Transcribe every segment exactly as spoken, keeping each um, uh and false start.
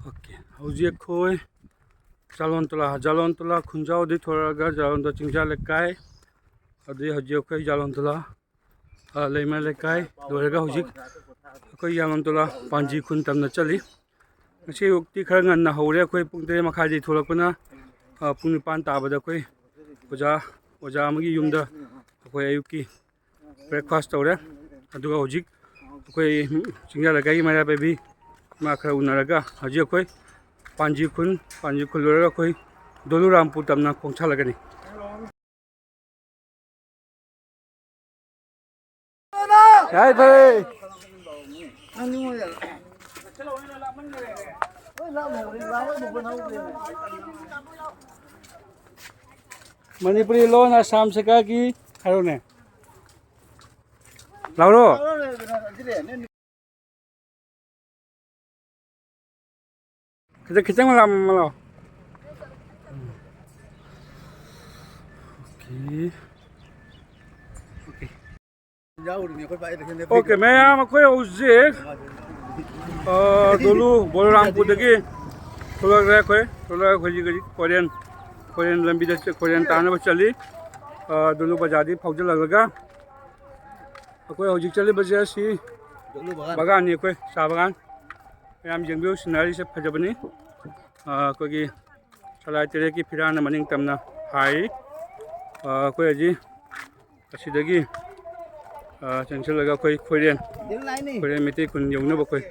Okay, ꯍꯧꯖꯤꯛ ꯑꯩꯈꯣꯏ ꯖꯥꯂꯣꯟ ꯇꯣꯂꯥ, ꯖꯥꯂꯣꯟ ꯇꯣꯂꯥ ꯈꯨꯟꯖꯥꯎꯗꯒꯤ ꯊꯣꯔꯛꯑꯒ ꯖꯥꯂꯣꯟ ꯇꯣꯂꯥ ꯆꯤꯡꯖꯥ ꯂꯩꯀꯥꯏ, ꯑꯗꯨꯗꯩ ꯍꯧꯖꯤꯛ ꯑꯩꯈꯣꯏ ꯖꯥꯂꯣꯟ ꯇꯣꯂꯥ, ꯑ, ꯂꯩꯃ ꯂꯩꯀꯥꯏ ꯂꯣꯏꯔꯒ ꯍꯧꯖꯤꯛ ꯑꯩꯈꯣꯏ ꯖꯥꯂꯣꯟ ꯇꯣꯂꯥ ꯄꯥꯟꯖꯤ ꯈꯨꯟ ꯇꯝꯅ ꯆꯠꯂꯤ꯫ ꯉꯁꯤ ꯑꯌꯨꯛꯇꯤ ꯈꯔ ꯉꯟꯅ ꯍꯧꯔꯦ꯫ ꯑꯩꯈꯣꯏ ꯄꯨꯡ ꯇꯔꯦꯠ ꯃꯈꯥꯏꯗꯒꯤ ꯊꯣꯛꯂꯛꯄꯅ, ꯑ, ꯄꯨꯡ ꯅꯤꯄꯥꯟ ꯇꯥꯕꯗ ꯑꯩꯈꯣꯏ ꯑꯣꯖꯥ, ꯑꯣꯖꯥ ꯑꯃꯒꯤ ꯌꯨꯝꯗ ꯑꯩꯈꯣꯏ ꯑꯌꯨꯛꯀꯤ breakfast ꯇꯧꯔꯦ꯫ ꯑꯗꯨꯒ ꯍꯧꯖꯤꯛ ꯑꯩꯈꯣꯏ ꯆꯤꯡꯖꯥ ꯂꯩꯀꯥꯏꯒꯤ ꯃꯩꯔꯥ ꯄꯥꯏꯕꯤ ꯏꯃꯥ ꯈꯔ ꯎꯅꯔꯒ ꯍꯧꯖꯤꯛ ꯑꯩꯈꯣꯏ ꯄꯥꯟꯖꯤ ꯈꯨꯟ, ꯄꯥꯟꯖꯤ ꯈꯨꯜ ꯂꯣꯏꯔꯒ ꯑꯩꯈꯣꯏ ꯗꯣꯂꯨꯔꯥꯝꯄꯨꯔ ꯇꯝꯅ ꯈꯣꯡꯁꯥꯜꯂꯒꯅꯤ꯫ ꯌꯥꯏ ꯐꯔꯦ꯫ ꯃꯅꯤꯄꯨꯔꯤ ꯂꯣꯟ ꯑꯁꯥꯝ ꯁꯔꯀꯥꯔꯒꯤ ꯍꯥꯏꯔꯣꯅꯦ꯫ ꯂꯥꯎꯔꯣ꯫ ꯈꯤꯇꯪ, ꯈꯤꯇꯪ ꯂꯥꯝꯃ ꯂꯥꯎ꯫ ꯑꯣꯀꯦ꯫ ꯑꯣꯀꯦ꯫ ꯌꯥꯎꯔꯤꯅꯦ ꯑꯩꯈꯣꯏ ꯄꯥꯏꯗ ꯈꯪꯗꯦ꯫ ꯑꯣꯀꯦ, ꯃꯌꯥꯝ ꯑꯩꯈꯣꯏ ꯍꯧꯖꯤꯛ, ꯑ, ꯗꯣꯂꯨ ꯕꯣꯂꯣꯔꯥꯝꯄꯨꯔꯗꯒꯤ ꯊꯣꯛꯂꯛꯂꯦ ꯑꯩꯈꯣꯏ꯫ ꯊꯣꯛꯂꯛꯂꯒ ꯑꯩꯈꯣꯏ ꯍꯧꯖꯤꯛ, ꯍꯧꯖꯤꯛ ꯀꯣꯔꯤꯌꯟ, ꯀꯣꯔꯤꯌꯟ ꯂꯝꯕꯤꯗ ꯆꯠ-, ꯀꯣꯔꯤꯌꯟ ꯇꯥꯅꯕ ꯆꯠꯂꯤ꯫ ꯑ, ꯗꯣꯂꯨ ꯕꯖꯥꯔꯗꯒꯤ ꯐꯥꯎꯖꯤꯜꯂꯛꯂꯒ ꯑꯩꯈꯣꯏ ꯍꯧꯖꯤꯛ ꯆꯠꯂꯤꯕꯁꯦ ꯑꯁꯤ ꯗꯣꯂꯨ ꯕꯒꯥꯟ꯫ ꯕꯒꯥꯟꯅꯤ ꯑꯩꯈꯣꯏ, ꯆꯥ ꯕꯒꯥꯟ꯫ ꯃꯌꯥꯝ ꯌꯦꯡꯕꯤꯌꯨ, ꯁꯤꯅꯔꯤꯁꯦ ꯐꯖꯕꯅꯤ꯫ ꯑ, ꯑꯩꯈꯣꯏꯒꯤ ꯁꯂꯥꯏ ꯇꯔꯦꯠꯀꯤ ꯐꯤꯔꯥꯟꯅ ꯃꯅꯤꯡ ꯇꯝꯅ ꯍꯥꯏꯔꯤ꯫ ꯑ, ꯑꯩꯈꯣꯏ ꯍꯧꯖꯤꯛ ꯑꯁꯤꯗꯒꯤ, ꯑ, ꯆꯪꯁꯤꯜꯂꯒ ꯑꯩꯈꯣꯏ ꯈꯣꯏꯔꯦꯟ, ꯈꯣꯏꯔꯦꯟ ꯃꯩꯇꯩ ꯈꯨꯟ ꯌꯧꯅꯕ ꯑꯩꯈꯣꯏ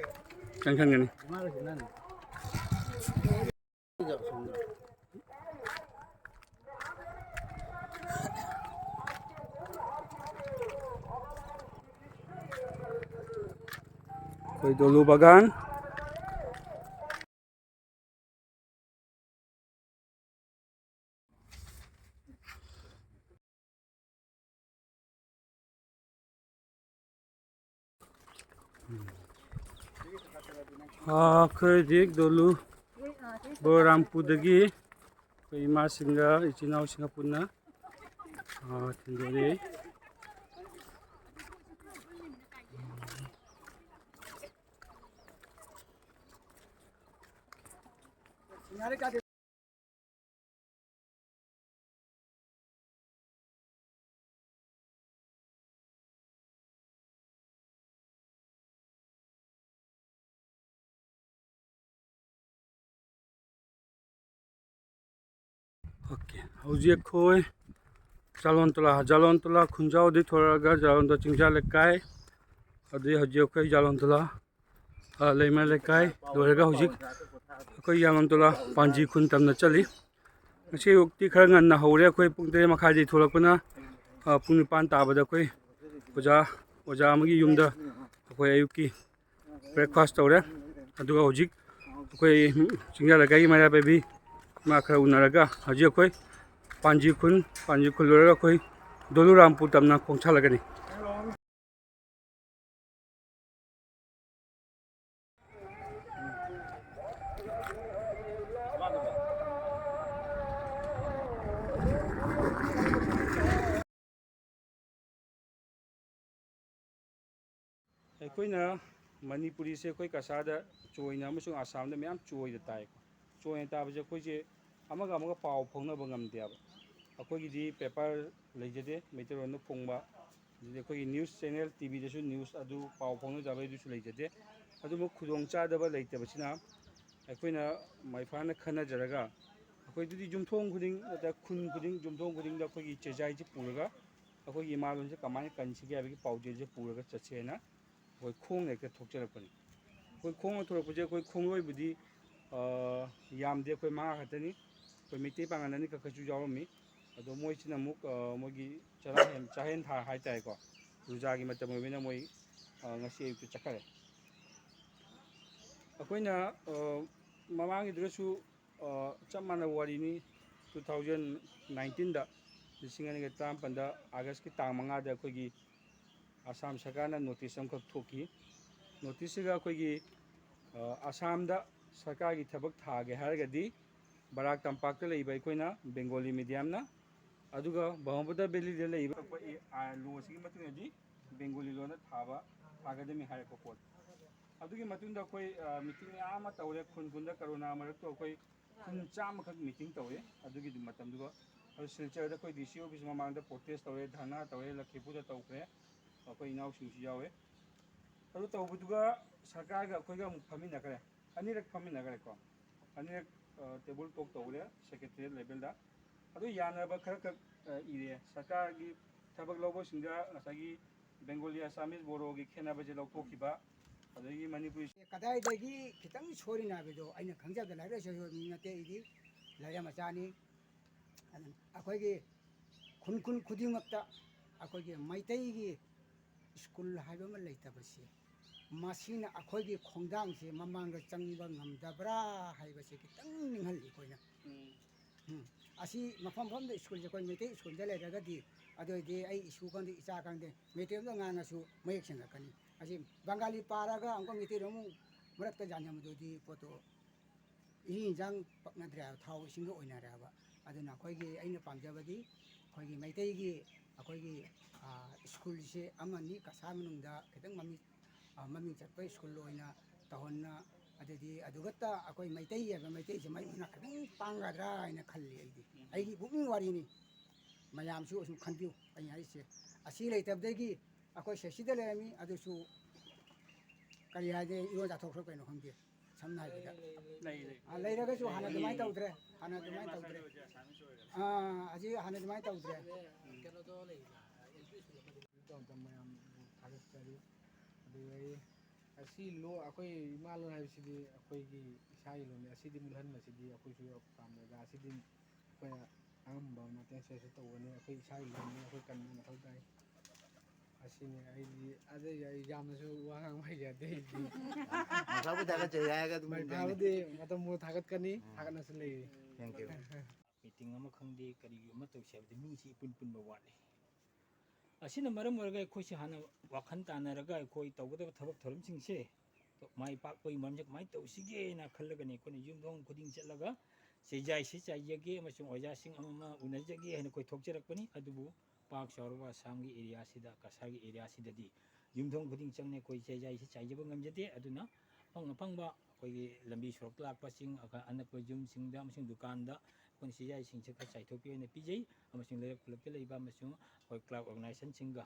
ꯆꯪꯁꯟꯒꯅꯤ꯫ ꯑꯩꯈꯣꯏ ꯗꯣꯂꯨ ꯕꯒꯥꯟ꯫ ꯑꯩꯈꯣꯏ ꯍꯧꯖꯤꯛ ꯗꯣꯂꯨ ꯕꯣꯂꯣꯔꯥꯝꯄꯨꯔꯗꯒꯤ ꯑꯩꯈꯣꯏ ꯏꯃꯥꯁꯤꯡꯒ ꯏꯆꯤꯟ ꯏꯅꯥꯎꯁꯤꯡꯒ ꯄꯨꯟꯅ, ꯑ, ꯊꯤꯟꯗꯣꯔꯛꯏ꯫ ꯑꯣꯀꯦ, ꯍꯧꯖꯤꯛ ꯑꯩꯈꯣꯏ ꯖꯥꯂꯣꯟ ꯇꯣꯂꯥ, ꯖꯥꯂꯣꯟ ꯇꯣꯂꯥ ꯈꯨꯟꯖꯥꯎꯗꯒꯤ ꯊꯣꯔꯛꯑꯒ ꯖꯥꯂꯣꯟ ꯇꯣꯂꯥ ꯆꯤꯡꯖꯥ ꯂꯩꯀꯥꯏ, ꯑꯗꯨꯗꯒꯤ ꯍꯧꯖꯤꯛ ꯑꯩꯈꯣꯏ ꯖꯥꯂꯣꯟ ꯇꯣꯂꯥ, ꯑ, ꯂꯩꯃ ꯂꯩꯀꯥꯏ ꯂꯣꯏꯔꯒ ꯍꯧꯖꯤꯛ ꯑꯩꯈꯣꯏ ꯖꯥꯂꯣꯟ ꯇꯣꯂꯥ ꯄꯥꯟꯖꯤ ꯈꯨꯟ ꯇꯝꯅ ꯆꯠꯂꯤ꯫ ꯉꯁꯤ ꯑꯌꯨꯛꯇꯤ ꯈꯔ ꯉꯟꯅ ꯍꯧꯔꯦ꯫ ꯑꯩꯈꯣꯏ ꯄꯨꯡ ꯇꯔꯦꯠ ꯃꯈꯥꯏꯗꯒꯤ ꯊꯣꯛꯂꯛꯄꯅ, ꯑ, ꯄꯨꯡ ꯅꯤꯄꯥꯟ ꯇꯥꯕꯗ ꯑꯩꯈꯣꯏ ꯑꯣꯖꯥ, ꯑꯣꯖꯥ ꯑꯃꯒꯤ ꯌꯨꯝꯗ ꯑꯩꯈꯣꯏ ꯑꯌꯨꯛꯀꯤ breakfast ꯇꯧꯔꯦ꯫ ꯑꯗꯨꯒ ꯍꯧꯖꯤꯛ ꯑꯩꯈꯣꯏ ꯆꯤꯡꯖꯥ ꯂꯩꯀꯥꯏꯒꯤ ꯃꯩꯔꯥ ꯄꯥꯏꯕꯤ ꯃꯥ ꯈꯔ ꯎꯅꯔꯒ ꯍꯧꯖꯤꯛ ꯑꯩꯈꯣꯏ ꯄꯥꯟꯖꯤ ꯈꯨꯟ, ꯄꯥꯟꯖꯤ ꯈꯨꯟ ꯂꯣꯏꯔꯒ ꯑꯩꯈꯣꯏ ꯗꯣꯂꯨꯔꯥꯝꯄꯨꯔ ꯇꯝꯅ ꯈꯣꯡꯁꯥꯜꯂꯒꯅꯤ꯫ ꯑꯩꯈꯣꯏꯅ ꯃꯅꯤꯄꯨꯔꯤꯁꯦ ꯑꯩꯈꯣꯏ ꯀꯁꯥꯗ ꯆꯣꯏꯅ ꯑꯃꯁꯨꯡ ꯑꯁꯥꯝꯗ ꯃꯌꯥꯝ ꯆꯣꯏꯅ ꯇꯥꯏꯀꯣ꯫ ꯆꯣꯏꯅ ꯇꯥꯕꯁꯦ ꯑꯩꯈꯣꯏꯁꯦ ꯑꯃꯒ ꯑꯃꯒ ꯄꯥꯎ ꯐꯥꯎꯅꯕ ꯉꯝꯗꯦꯕ꯫ ꯑꯩꯈꯣꯏꯒꯤꯗꯤ paper ꯂꯩꯖꯗꯦ, ꯃꯩꯇꯩꯂꯣꯟꯗ ꯐꯣꯡꯕ꯫ ꯑꯗꯨꯗꯤ ꯑꯩꯈꯣꯏꯒꯤ news channel, ꯇꯤ ꯚꯤꯗꯁꯨ news ꯑꯗꯨ ꯄꯥꯎ ꯐꯥꯎꯅꯖꯕ ꯑꯗꯨꯁꯨ ꯂꯩꯖꯗꯦ꯫ ꯑꯗꯨꯕꯨ ꯈꯨꯗꯣꯡꯆꯥꯗꯕ ꯂꯩꯇꯕꯁꯤꯅ ꯑꯩꯈꯣꯏꯅ ꯃꯩꯐꯥꯅ ꯈꯟꯅꯖꯔꯒ ꯑꯩꯈꯣꯏꯗꯨꯗꯤ ꯌꯨꯝꯊꯣꯡ ꯈꯨꯗꯤꯡ, ꯅꯠꯇ꯭ꯔꯒ ꯈꯨꯟ ꯈꯨꯗꯤꯡ, ꯌꯨꯝꯊꯣꯡ ꯈꯨꯗꯤꯡꯗ ꯑꯩꯈꯣꯏꯒꯤ ꯆꯦꯖꯥꯏꯁꯤ ꯄꯨꯔꯒ ꯑꯩꯈꯣꯏꯒꯤ ꯏꯃꯥ ꯂꯣꯟꯁꯦ ꯀꯃꯥꯏꯅ ꯀꯟꯁꯤꯒꯦ ꯍꯥꯏꯕꯒꯤ ꯄꯥꯎꯖꯦꯜꯁꯦ ꯄꯨꯔꯒ ꯆꯠꯁꯦꯅ ꯑꯩꯈꯣꯏ ꯈꯣꯡꯅ ꯍꯦꯛꯇ ꯊꯣꯛꯆꯔꯛꯄꯅꯤ꯫ ꯑꯩꯈꯣꯏ ꯈꯣꯡꯅ ꯊꯣꯛꯂꯛꯄꯁꯦ ꯑꯩꯈꯣꯏ ꯈꯣꯡꯂꯣꯏꯕꯨꯗꯤ, ꯑ, ꯌꯥꯝꯗꯦ, ꯑꯩꯈꯣꯏ ꯃꯉꯥ ꯈꯛꯇꯅꯤ꯫ ꯑꯩꯈꯣꯏ ꯃꯩꯇꯩ ꯄꯥꯡꯒꯜ ꯑꯅꯤꯈꯛ ꯈꯛꯁꯨ ꯌꯥꯎꯔꯝꯃꯤ꯫ ꯑꯗꯣ ꯃꯣꯏꯁꯤꯅ ꯑꯃꯨꯛ, ꯑ, ꯃꯣꯏꯒꯤ ꯆꯔꯥ ꯍꯦꯟ-, ꯆꯥꯛꯍꯦꯟ ꯊꯥ ꯍꯥꯏꯇꯥꯔꯦꯀꯣ, ꯔꯨꯖꯥꯒꯤ ꯃꯇꯝ ꯑꯣꯏꯕꯅꯤꯅ ꯃꯣꯏ, ꯑ, ꯉꯁꯤ ꯑꯌꯨꯛꯇ ꯆꯠꯈꯔꯦ꯫ ꯑꯩꯈꯣꯏꯅ, ꯑ, ꯃꯃꯥꯡꯒꯤꯗꯨꯒꯁꯨ, ꯑ, ꯆꯞ ꯃꯥꯟꯅꯕ ꯋꯥꯔꯤꯅꯤ꯫ Two thousand nineteenꯗ, ꯂꯤꯁꯤꯡ ꯑꯅꯤꯒ ꯇꯔꯥꯃꯥꯄꯟꯗ Augustꯀꯤ ꯇꯥꯡ ꯃꯉꯥꯗ ꯑꯩꯈꯣꯏꯒꯤ ꯑꯁꯥꯝ ꯁꯔꯀꯥꯔꯅ notice ꯑꯃꯈꯛ ꯊꯣꯛꯈꯤ꯫ Noticeꯁꯤꯒ ꯑꯩꯈꯣꯏꯒꯤ, ꯑ, ꯑꯁꯥꯝꯗ ꯁꯔꯀꯥꯔꯒꯤ ꯊꯕꯛ ꯊꯥꯒꯦ ꯍꯥꯏꯔꯒꯗꯤ ꯕꯔꯥꯛ ꯇꯝꯄꯥꯛꯇ ꯂꯩꯕ ꯑꯩꯈꯣꯏꯅ Bengali mediumꯅ, ꯑꯗꯨꯒ ꯕ꯭ꯔꯍꯃꯄꯨꯇ꯭ꯔ valleyꯗ ꯂꯩꯕ ꯑꯇꯣꯞꯄ, ꯑ, lawꯁꯤꯒꯤ ꯃꯇꯨꯡ ꯏꯟꯅꯗꯤ Bengali ꯂꯣꯟꯗ ꯊꯥꯕ, ꯊꯥꯒꯗꯕꯅꯤ ꯍꯥꯏꯔꯛꯄ ꯄꯣꯠ꯫ ꯑꯗꯨꯒꯤ ꯃꯇꯨꯡꯗ ꯑꯩꯈꯣꯏ, ꯑ, meeting ꯃꯌꯥꯝ ꯑꯃ ꯇꯧꯔꯦ꯫ ꯈꯨꯟ ꯈꯨꯟꯗ ꯀꯣꯔꯣꯅꯥ ꯃꯔꯛꯇ ꯑꯩꯈꯣꯏ, ꯄꯨꯡ ꯆꯥꯝꯃꯈꯛ ꯃꯤꯇꯤꯡ ꯇꯧꯋꯦ꯫ ꯑꯗꯨꯒꯤ ꯃꯇꯝꯗꯨꯒ ꯑꯗꯨ ꯁꯤꯜꯆꯔꯗ ꯑꯩꯈꯣꯏ ꯗꯤ ꯁꯤ ꯑꯣꯐꯤꯁ ꯃꯃꯥꯡꯗ ꯄ꯭ꯔꯣꯇꯦꯁ ꯇꯧꯋꯦ, ꯙꯔꯅꯥ ꯇꯧꯋꯦ, ꯂꯈꯤꯄꯨꯔꯗ ꯇꯧꯈ꯭ꯔꯦ꯫ ꯑꯩꯈꯣꯏ ꯏꯅꯥꯎꯁꯤꯡꯁꯨ ꯌꯥꯎꯋꯦ꯫ ꯑꯗꯨ ꯇꯧꯕꯗꯨꯒ ꯁꯔꯀꯥꯔꯒ ꯑꯩꯈꯣꯏꯒ ꯑꯃꯨꯛ ꯐꯝꯃꯤꯟꯅꯈ꯭ꯔꯦ꯫ ꯑꯅꯤꯔꯛ ꯐꯝꯃꯤꯟꯅꯈ꯭ꯔꯦꯀꯣ꯫ ꯑꯅꯤꯔꯛ ꯇꯦꯕꯜ ꯇꯣꯛ ꯇꯧꯔꯦ ꯁꯦꯀ꯭ꯔꯦꯇꯔꯤꯌꯦꯠ ꯂꯦꯚꯦꯜꯗ꯫ ꯑꯗꯨ ꯌꯥꯅꯕ ꯈꯔ ꯈꯛ ꯏꯔꯦ꯫ ꯁꯔꯀꯥꯔꯒꯤ ꯊꯕꯛ ꯂꯧꯕꯁꯤꯡꯗ ꯉꯁꯥꯏꯒꯤ ꯕꯦꯡꯒꯣꯂꯤ ꯑꯁꯥꯃꯤꯁ ꯕꯣꯔꯣꯒꯤ ꯈꯦꯠꯅꯕꯁꯦ ꯂꯧꯊꯣꯛꯈꯤꯕ, ꯑꯗꯒꯤ ꯃꯅꯤꯄꯨꯔꯤ ꯀꯗꯥꯏꯗꯒꯤ ꯈꯤꯇꯪ ꯁꯣꯏꯔꯤꯅꯣ ꯍꯥꯏꯕꯗꯣ ꯑꯩꯅ ꯈꯪꯖꯕꯗ, ꯂꯥꯏꯔꯤꯛ ꯂꯥꯏꯁꯨ ꯍꯩꯕ ꯃꯤ ꯅꯠꯇꯦ꯫ ꯑꯩꯗꯤ ꯂꯥꯏꯔꯤꯛ ꯃꯆꯥꯅꯤ꯫ ꯑꯗꯨꯅ ꯑꯩꯈꯣꯏꯒꯤ ꯈꯨꯟ ꯈꯨꯟ ꯈꯨꯗꯤꯡꯃꯛꯇ ꯑꯩꯈꯣꯏꯒꯤ ꯃꯩꯇꯩꯒꯤ ꯁ꯭ꯀꯨꯜ ꯍꯥꯏꯕ ꯑꯃ ꯂꯩꯇꯕꯁꯤ, ꯃꯁꯤꯅ ꯑꯩꯈꯣꯏꯒꯤ ꯈꯣꯡꯊꯥꯡꯁꯦ ꯃꯃꯥꯡꯗ ꯆꯪꯕ ꯉꯝꯗꯕ꯭ꯔꯥ ꯍꯥꯏꯕꯁꯦ ꯈꯤꯇꯪ ꯅꯤꯡꯍꯜꯂꯤ ꯑꯩꯈꯣꯏꯅ꯫ ꯎꯝ꯫ ꯑꯁꯤ ꯃꯐꯝ ꯃꯐꯝꯗ ꯁ꯭ꯀꯨꯜꯁꯦ ꯑꯩꯈꯣꯏ ꯃꯩꯇꯩ ꯁ꯭ꯀꯨꯜꯗ ꯂꯩꯔꯒꯗꯤ, ꯑꯗꯨ ꯑꯣꯏꯔꯗꯤ ꯑꯩ ꯏꯁꯨ ꯈꯪꯗꯦ, ꯏꯆꯥ ꯈꯪꯗꯦ, ꯃꯩꯇꯩꯂꯣꯟꯗ ꯉꯥꯡꯉꯁꯨ ꯃꯌꯦꯛ ꯁꯦꯡꯉꯛꯀꯅꯤ꯫ ꯑꯁꯤ ꯕꯪꯒꯥꯂꯤ ꯄꯥꯔꯒ ꯑꯃꯨꯛꯀ ꯃꯩꯇꯩꯂꯣꯟ ꯑꯃꯨꯛ ꯃꯔꯛꯇ ꯌꯥꯟꯁꯤꯟꯕꯗꯨꯗꯤ ꯄꯣꯠꯇꯣ ꯏꯍꯤꯡ ꯏꯟꯁꯥꯡ ꯄꯛꯅꯗ꯭ꯔꯦ ꯍꯥꯏꯕ, ꯊꯥꯎ ꯏꯁꯤꯡꯒ ꯑꯣꯏꯅꯔꯦ ꯍꯥꯏꯕ꯫ ꯑꯗꯨꯅ ꯑꯩꯈꯣꯏꯒꯤ, ꯑꯩꯅ ꯄꯥꯝꯖꯕꯗꯤ ꯑꯩꯈꯣꯏꯒꯤ ꯃꯩꯇꯩꯒꯤ ꯑꯩꯈꯣꯏꯒꯤ, ꯑ, ꯁ꯭ꯀꯨꯜꯁꯦ ꯑꯃꯅꯤ ꯀꯁꯥꯔ ꯃꯅꯨꯡꯗ ꯈꯤꯇꯪ ꯃꯃꯤꯡ, ꯑ, ꯃꯃꯤꯡ ꯆꯠꯄ ꯁ꯭ꯀꯨꯜ ꯑꯣꯏꯅ ꯇꯧꯍꯟꯅ, ꯑꯗꯨꯗꯤ ꯑꯗꯨꯒꯇ ꯑꯩꯈꯣꯏ ꯃꯩꯇꯩ ꯍꯥꯏꯕ ꯃꯩꯇꯩꯁꯦ ꯃꯩ ꯃꯅꯥ ꯈꯤꯇꯪ ꯄꯥꯡꯒꯗ꯭ꯔꯥ ꯍꯥꯏꯅ ꯈꯜꯂꯤ ꯑꯩꯗꯤ꯫ ꯎꯝ꯫ ꯑꯩꯒꯤ ꯄꯨꯛꯅꯤꯡ ꯋꯥꯔꯤꯅꯤ꯫ ꯃꯌꯥꯝꯁꯨ ꯑꯁꯨꯝ ꯈꯟꯕꯤꯌꯨ꯫ ꯑꯩꯅ ꯍꯥꯏꯔꯤꯁꯦ ꯑꯁꯤ ꯂꯩꯇꯕꯗꯒꯤ ꯑꯩꯈꯣꯏ ꯁꯦꯁꯤꯗ ꯂꯩꯔꯝꯃꯤ, ꯑꯗꯨꯁꯨ ꯀꯔꯤ ꯍꯥꯏꯗꯤ ꯏꯔꯣꯟ ꯆꯥꯊꯣꯛꯈ꯭ꯔ ꯀꯩꯅꯣ ꯈꯪꯗꯦ꯫ ꯁꯝꯅ ꯍꯥꯏꯕꯗ, ꯂꯩ, ꯂꯩ꯫ ꯑ, ꯂꯩꯔꯒꯁꯨ ꯍꯥꯟꯅ ꯑꯗꯨꯃꯥꯏꯅ ꯇꯧꯗ꯭ꯔꯦ꯫ ꯍꯥꯟꯅ ꯑꯗꯨꯃꯥꯏꯅ ꯇꯧꯗ꯭ꯔꯦ꯫ ꯑꯥ, ꯍꯧꯖꯤꯛ ꯍꯥꯟꯅ ꯑꯗꯨꯃꯥꯏꯅ ꯇꯧꯗ꯭ꯔꯦ꯫ ꯀꯩꯅꯣꯗꯣ ꯂꯩꯗꯅ, ꯑꯦꯜ ꯄꯤ ꯁ꯭ꯀꯨꯜ ꯑꯃꯗꯤ꯫ ꯃꯌꯥꯝꯕꯨ ꯊꯥꯒꯠꯆꯔꯤ꯫ ꯑꯗꯨꯒ ꯑꯩ ꯑꯁꯤ ꯂꯣ-, ꯑꯩꯈꯣꯏ ꯏꯃꯥ ꯂꯣꯟ ꯍꯥꯏꯕꯁꯤꯗꯤ ꯑꯩꯈꯣꯏꯒꯤ ꯏꯁꯥꯒꯤ ꯂꯣꯟꯅꯤ꯫ ꯑꯁꯤꯗꯤ ꯃꯨꯠꯍꯟꯕꯁꯤꯗꯤ ꯑꯩꯈꯣꯏꯁꯨ ꯄꯥꯝꯗꯦꯗ꯫ ꯑꯁꯤꯗꯤ ꯑꯩꯈꯣꯏꯅ ꯑꯉꯝꯕ ꯃꯇꯦꯡ ꯁꯔꯨꯛꯁꯨ ꯇꯧꯒꯅꯤ꯫ ꯑꯩꯈꯣꯏ ꯏꯁꯥꯒꯤ ꯂꯣꯟꯅꯤ, ꯑꯩꯈꯣꯏ ꯀꯟꯕ ꯃꯊꯧ ꯇꯥꯏ꯫ ꯑꯁꯤꯅꯤ ꯑꯩꯗꯤ꯫ ꯑꯗꯩ ꯑꯩ ꯌꯥꯝꯅꯁꯨ ꯋꯥ ꯉꯥꯡꯕ ꯍꯩꯖꯗꯦ ꯑꯩꯗꯤ꯫ ꯃꯁꯥꯕꯨ ꯊꯥꯒꯠꯆꯔꯤ ꯍꯥꯏꯔꯒ ꯑꯗꯨꯝ ꯃꯥꯏ ꯂꯩꯅꯤ꯫ ꯐꯥꯕꯗꯤ ꯃꯇꯝ ꯃꯇꯝ ꯊꯥꯒꯠꯀꯅꯤ, ꯎꯝ꯫ ꯊꯥꯒꯠꯅꯁꯨ ꯂꯩꯔꯤ꯫ Thank you꯫ ꯃꯤꯇꯤꯡ ꯑꯃ ꯈꯪꯗꯦ, ꯀꯔꯤꯒꯨꯝꯕ ꯑꯃ ꯇꯧꯁꯦ ꯍꯥꯏꯕꯗ ꯃꯤꯁꯤ ꯏꯄꯨꯟ ꯄꯨꯟꯕ ꯋꯥꯠꯂꯤ꯫ ꯑꯁꯤꯅ ꯃꯔꯝ ꯑꯣꯏꯔꯒ ꯑꯩꯈꯣꯏꯁꯤ ꯍꯥꯟꯅ ꯋꯥꯈꯜ ꯇꯥꯅꯔꯒ ꯑꯩꯈꯣꯏ ꯇꯧꯒꯗꯕ ꯊꯕꯛ ꯊꯧꯔꯝꯁꯤꯡꯁꯦ ꯃꯥꯏ ꯄꯥꯛꯄꯒꯤ ꯃꯔꯝꯁꯦ ꯀꯃꯥꯏꯅ ꯇꯧꯁꯤꯒꯦꯅ ꯈꯜꯂꯒꯅꯤ ꯑꯩꯈꯣꯏꯅ ꯌꯨꯝꯊꯣꯡ ꯈꯨꯗꯤꯡ ꯆꯠꯂꯒ ꯆꯦꯖꯥꯏꯁꯤ ꯆꯥꯏꯖꯒꯦ ꯑꯃꯁꯨꯡ ꯑꯣꯖꯥꯁꯤꯡ ꯑꯃ ꯑꯃ ꯎꯅꯖꯒꯦ ꯍꯥꯏꯅ ꯑꯩꯈꯣꯏ ꯊꯣꯛꯆꯔꯛꯄꯅꯤ꯫ ꯑꯗꯨꯕꯨ ꯄꯥꯛ ꯆꯥꯎꯔꯕ ꯑꯁꯥꯝꯒꯤ ꯑꯦꯔꯤꯌꯥꯁꯤꯗ, ꯀꯁꯥꯔꯒꯤ ꯑꯦꯔꯤꯌꯥꯁꯤꯗꯗꯤ ꯌꯨꯝꯊꯣꯡ ꯈꯨꯗꯤꯡ ꯆꯪꯅ ꯑꯩꯈꯣꯏ ꯆꯦꯖꯥꯏꯁꯤ ꯆꯥꯏꯖꯕ ꯉꯝꯖꯗꯦ꯫ ꯑꯗꯨꯅ ꯑꯐꯪ ꯑꯐꯪꯕ ꯑꯩꯈꯣꯏꯒꯤ ꯂꯝꯕꯤ ꯁꯣꯔꯣꯛꯇ ꯂꯥꯛꯄꯁꯤꯡ, ꯑꯅꯛꯄ ꯌꯨꯝꯁꯤꯡꯗ ꯑꯃꯁꯨꯡ ꯗꯨꯀꯥꯟꯗ ꯑꯩꯈꯣꯏꯅ ꯁꯤꯖꯥꯏꯁꯤꯡꯁꯦ ꯈꯔ ꯆꯥꯏꯊꯣꯛꯄꯤ ꯑꯣꯏꯅ ꯄꯤꯖꯩ꯫ ꯑꯃꯁꯨꯡ ꯂꯩꯔꯛ ꯈꯨꯂꯛꯇ ꯂꯩꯕ ꯑꯃꯁꯨꯡ ꯑꯩꯈꯣꯏ ꯀ꯭ꯂꯕ ꯑꯣꯔꯒꯅꯥꯏꯖꯦꯁꯟꯁꯤꯡꯒ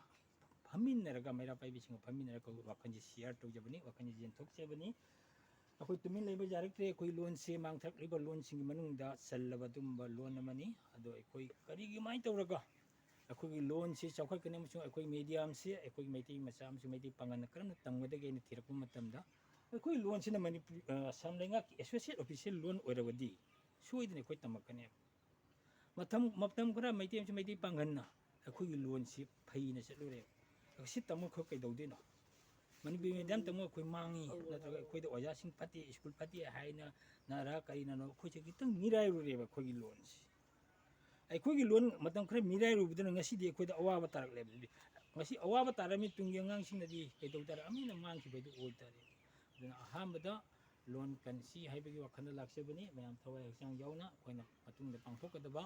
ꯐꯝꯃꯤꯟꯅꯔꯒ, ꯃꯩꯔꯥ ꯄꯥꯏꯕꯤꯁꯤꯡꯒ ꯐꯝꯃꯤꯟꯅꯔꯒ ꯋꯥꯈꯜꯁꯦ ꯁꯤꯌꯥꯔ ꯇꯧꯖꯕꯅꯤ, ꯋꯥꯈꯜꯁꯦ ꯌꯦꯟꯊꯣꯛꯆꯕꯅꯤ꯫ ꯑꯩꯈꯣꯏ ꯇꯨꯃꯤꯟ ꯂꯩꯕ ꯌꯥꯔꯛꯇ꯭ꯔꯦ꯫ ꯑꯩꯈꯣꯏ ꯂꯣꯟꯁꯦ ꯃꯥꯡꯊꯔꯛꯂꯤꯕ ꯂꯣꯟꯁꯤꯡꯒꯤ ꯃꯅꯨꯡꯗ ꯆꯜꯂꯕ ꯑꯗꯨꯒꯨꯝꯕ ꯂꯣꯟ ꯑꯃꯅꯤ꯫ ꯑꯗꯣ ꯑꯩꯈꯣꯏ ꯀꯔꯤꯒꯃꯥꯏꯅ ꯇꯧꯔꯒ ꯑꯩꯈꯣꯏꯒꯤ ꯂꯣꯟꯁꯤ ꯆꯥꯎꯈꯠꯀꯅꯤ ꯑꯃꯁꯨꯡ ꯑꯩꯈꯣꯏ ꯃꯦꯗꯤꯌꯝꯁꯤ ꯑꯩꯈꯣꯏ ꯃꯩꯇꯩ ꯃꯆꯥ ꯑꯃꯁꯨꯡ ꯃꯩꯇꯩ ꯄꯥꯡꯒꯜꯅ ꯀꯔꯝꯅ ꯇꯝꯒꯗꯒꯦ ꯍꯥꯏꯅ ꯊꯤꯔꯛꯄ ꯃꯇꯝꯗ, ꯑꯩꯈꯣꯏ ꯂꯣꯟꯁꯤꯅ ꯃꯅꯤꯄꯨꯔ, ꯑ, ꯑꯁꯥꯝ ꯂꯩꯉꯥꯛꯀꯤ ꯑꯦꯁꯣꯁꯤꯌꯦꯠ ꯑꯣꯐꯤꯁꯤꯌꯦꯜ ꯂꯣꯟ ꯑꯣꯏꯔꯕꯗꯤ ꯁꯣꯏꯗꯅ ꯑꯩꯈꯣꯏ ꯇꯝꯃꯛꯀꯅꯦꯕ꯫ ꯃꯇꯝ, ꯃꯇꯝ ꯈꯔ ꯃꯩꯇꯩ ꯑꯃꯁꯨꯡ ꯃꯩꯇꯩ ꯄꯥꯡꯒꯜꯅ ꯑꯩꯈꯣꯏꯒꯤ ꯂꯣꯟꯁꯤ ꯐꯩꯅ ꯆꯠꯂꯨꯔꯦꯕ꯫ ꯁꯤ ꯇꯝꯃꯒ ꯑꯩꯈꯣꯏ ꯀꯩꯗꯧꯗꯣꯏꯅꯣ? ꯃꯅꯤꯄꯨꯔꯤ ꯃꯦꯗꯤꯌꯝ ꯇꯝꯃꯒ ꯑꯩꯈꯣꯏ ꯃꯥꯡꯉꯤ, ꯅꯠꯇ꯭ꯔꯒ ꯑꯩꯈꯣꯏꯗ ꯑꯣꯖꯥꯁꯤꯡ ꯐꯠꯇꯦ, ꯁ꯭ꯀꯨꯜ ꯐꯠꯇꯦ ꯍꯥꯏꯅ ꯅꯔ ꯀꯔꯤꯅꯅꯣ, ꯑꯩꯈꯣꯏꯁꯦ ꯈꯤꯇꯪ ꯃꯤꯔꯥꯏꯔꯨꯔꯦꯕ ꯑꯩꯈꯣꯏꯒꯤ ꯂꯣꯟꯁꯤ꯫ ꯑꯩꯈꯣꯏꯒꯤ ꯂꯣꯟ ꯃꯇꯝ ꯈꯔ ꯃꯤꯔꯥꯏꯔꯨꯕꯗꯨꯅ ꯉꯁꯤꯗꯤ ꯑꯩꯈꯣꯏꯗ ꯑꯋꯥꯕ ꯇꯥꯔꯛꯂꯦꯕ꯫ ꯑꯗꯨꯗꯤ ꯉꯁꯤ ꯑꯋꯥꯕ ꯇꯥꯔꯝꯃꯤ, ꯇꯨꯡꯒꯤ ꯑꯉꯥꯡꯁꯤꯡꯅꯗꯤ ꯀꯩꯗꯧ ꯇꯥꯔꯦ? ꯑꯃꯤꯅ ꯃꯥꯡꯈꯤꯕꯗꯨ ꯑꯣꯏꯇꯥꯔꯦ꯫ ꯑꯗꯨꯅ ꯑꯍꯥꯟꯕꯗ ꯂꯣꯟ ꯀꯟꯁꯤ ꯍꯥꯏꯕꯒꯤ ꯋꯥꯈꯜꯗ ꯂꯥꯛꯆꯕꯅꯤ꯫ ꯃꯌꯥꯝ ꯊꯋꯥꯏ ꯍꯛꯆꯥꯡ ꯌꯥꯎꯅ ꯑꯩꯈꯣꯏꯅ ꯃꯇꯨꯡꯗ ꯄꯥꯡꯊꯣꯛꯀꯗꯕ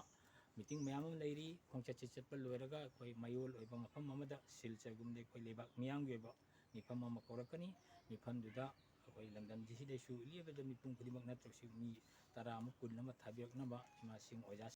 ꯃꯤꯇꯤꯡ ꯃꯌꯥꯝ ꯑꯃ ꯂꯩꯔꯤ꯫ ꯈꯣꯡꯆꯠꯁꯦ ꯆꯠꯄ ꯂꯣꯏꯔꯒ ꯑꯩꯈꯣꯏ ꯃꯌꯣꯜ ꯑꯣꯏꯕ ꯃꯐꯝ ꯑꯃꯗ ꯁꯤꯜꯆꯔꯒꯨꯝꯕꯗ ꯑꯩꯈꯣꯏ ꯂꯩꯕꯥꯛ ꯃꯤꯌꯥꯝꯒꯤ ꯑꯣꯏꯕ ꯃꯤꯐꯝ ꯑꯃ ꯀꯧꯔꯛꯀꯅꯤ꯫ ꯃꯤꯐꯝꯗꯨꯗ ꯑꯩꯈꯣꯏ ꯂꯝꯗꯝꯁꯤꯗꯩꯁꯨ ꯂꯦꯞꯄꯗ ꯃꯤꯄꯨꯝ ꯈꯨꯗꯤꯡꯃꯛ ꯅꯠꯇ꯭ꯔꯁꯨ ꯃꯤ ꯇꯔꯥꯃꯨꯛ, ꯀꯨꯟ ꯑꯃ ꯊꯥꯕꯤꯔꯛꯅꯕ ꯏꯃꯥꯁꯤꯡ, ꯑꯣꯖꯥꯁꯤꯡ